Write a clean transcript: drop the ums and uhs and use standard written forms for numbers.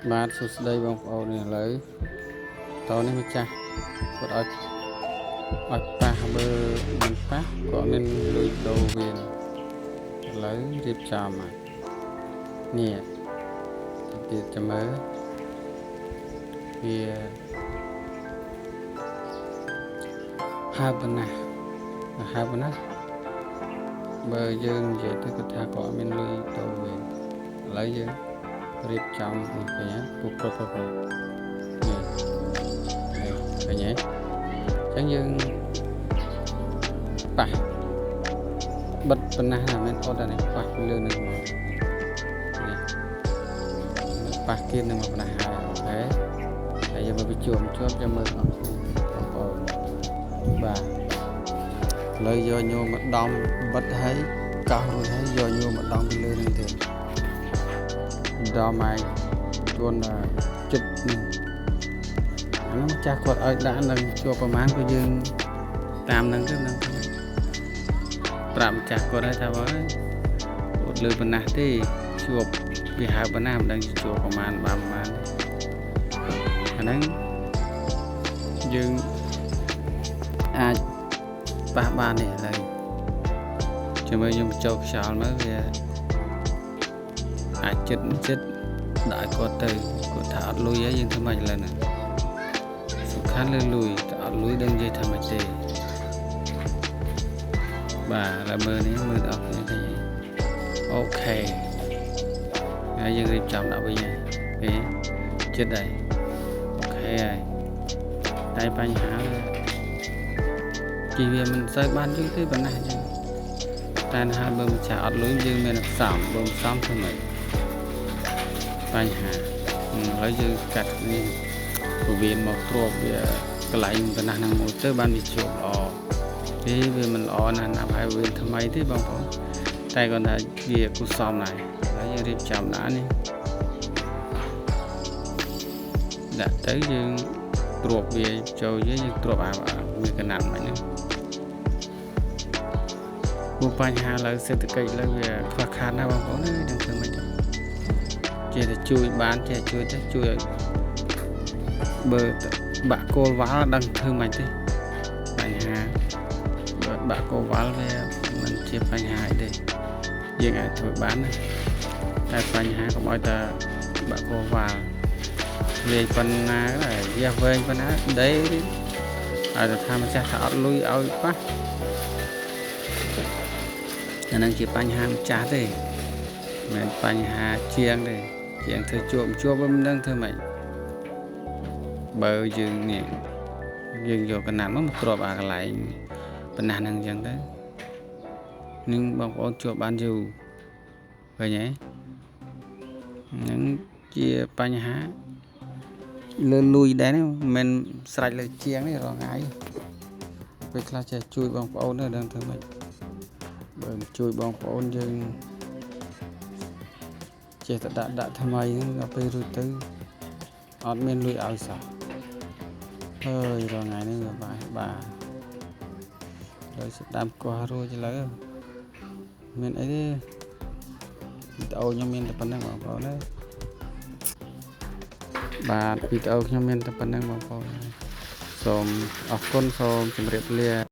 បាទសួស្តីបងប្អូននេះឥឡូវតនេះម្ចាស់គាត់ឲ្យឲ្យប៉ះបើមិនប៉ះគាត់មានលុយដូរវាឥឡូវរៀបចំហើយនេះទៀតចាំមើលវាហើបណាស់ហើបណាស់បើយើងនិយាយទៅគាត់ថាគាត់អត់មានលុយដូរវាឥឡូវយើងរៀបចំនេះឃើញពុះពុះពុះពុះនេះនេះឃើញទេអញ្ចឹងយើងប៉ះបិទប៉ុណ្ណាណាមិនអត់អានេះប៉ះពីលើនឹងមកនេះប៉ះគៀននឹងមកប៉ុណ្ណាហើយ OK ហើយយើងមកវាជួបជាប់ចាំមើលអស់បងប្អូនបាទឥឡូវយកញោមមកដំបិទហើយកោសរួចហើយយកញោមមកដំពីលើនឹងទៀតដល់មកជួនចិត្តនេះអានោះម្ចាស់គាត់ឲ្យដាក់នឹងជួបប្រហែលក៏យើងតាមនឹងទៅនឹងប្រាប់ម្ចាស់គាត់ហើយថាបើអត់លើប៉ុណ្ណាទេជួបវាហៅប៉ុណ្ណាមិនដឹងជួបប្រហែលបានប្រហែលអាហ្នឹងយើងអាចប៉ះបាននេះឥឡូវជាមួយខ្ញុំបញ្ចូលខ្យល់មើលវាអាចចិត្តចិត្តដាក់ឲ្យគាត់ទៅគាត់ថាអត់លុយហើយយើងធ្វើម៉េចឥឡូវហ្នឹងសំខាន់លើលុយតែអត់លុយដឹងនិយាយថាម៉េចទេបាទឥឡូវមើលនេះមើលដល់គ្នាឃើញ OK ហើយយើងរៀបចំដាក់វិញហើយគេចិត្តហើយ OK ហើយតែបញ្ហាជីវាមិនសូវបានយូរទេប៉ុណ្ណាអញ្ចឹងតែហើយបើម្ចាស់អត់លុយយើងមានផ្សំបើផ្សំធ្វើម៉េចបញ្ហាឥឡូវយើងកាត់នេះពវៀនមកទ្របវាកន្លែងប៉ុណ្ណាហ្នឹងមួយទៅបានវាជាប់ល្អទេវាមិនល្អណាស់ណាស់ហើយវាថ្មីទេបងប្អូនតែគាត់ថាវាគូសំដែរហើយយើងរៀបចំដាក់នេះដាក់ទៅយើងទ្របវាចូលយើងទ្របអាវាកណាត់មិនហ្នឹងព្រោះបញ្ហាឡើយសេដ្ឋកិច្ចឡើយវាខ្វះខាតណាស់បងប្អូនអើយដឹងធ្វើម៉េចទៅចេះតែជួយបានចេះជួយទៅជួយឲ្យបើបាក់គោលវ៉ាល់ដឹងធ្វើម៉េចទេបញ្ហាបើបាក់គោលវ៉ាល់វាមិនជាបញ្ហាអីទេយើងអាចធ្វើបានណាតែបញ្ហាកុំឲ្យតែបាក់គោលវ៉ាល់លេងប៉ុណ្ណាដែរយ៉ាវែងប៉ុណ្ណាដេហើយតែថាម្ចាស់ថាអត់លុយឲ្យប៉ះអានឹងជាបញ្ហាម្ចាស់ទេមិនមែនបញ្ហាជាងទេជាងធ្វើជួបជួបមិនដឹងធ្វើម៉េចបើយើងនេះយើងយកកណាត់មកទ្របអាកន្លែងប៉ុណ្ណាហ្នឹងអញ្ចឹងទៅនឹងបងប្អូនជួបបានយូរឃើញទេហ្នឹងជាបញ្ហាលើលួយដែរមិនមែនស្រេចលើជាងទេរាល់ថ្ងៃពេលខ្លះចេះជួយបងប្អូនទៅដឹងធ្វើម៉េចបើមិនជួយបងប្អូនយើងចេះតែដាក់ដាក់ថ្មីហ្នឹងដល់ពេលរួចទៅអត់មានលុយឲ្យសោះហើយរាល់ថ្ងៃនេះវាបាទបាទលើស្ដាំកោះរួចឥឡូវមានអីទេវីដេអូខ្ញុំមានតែប៉ុណ្្នឹងបងប្អូនណាបាទវីដេអូខ្ញុំមានតែប៉ុណ្្នឹងបងប្អូនសូមអរគុណសូមជម្រាបលា។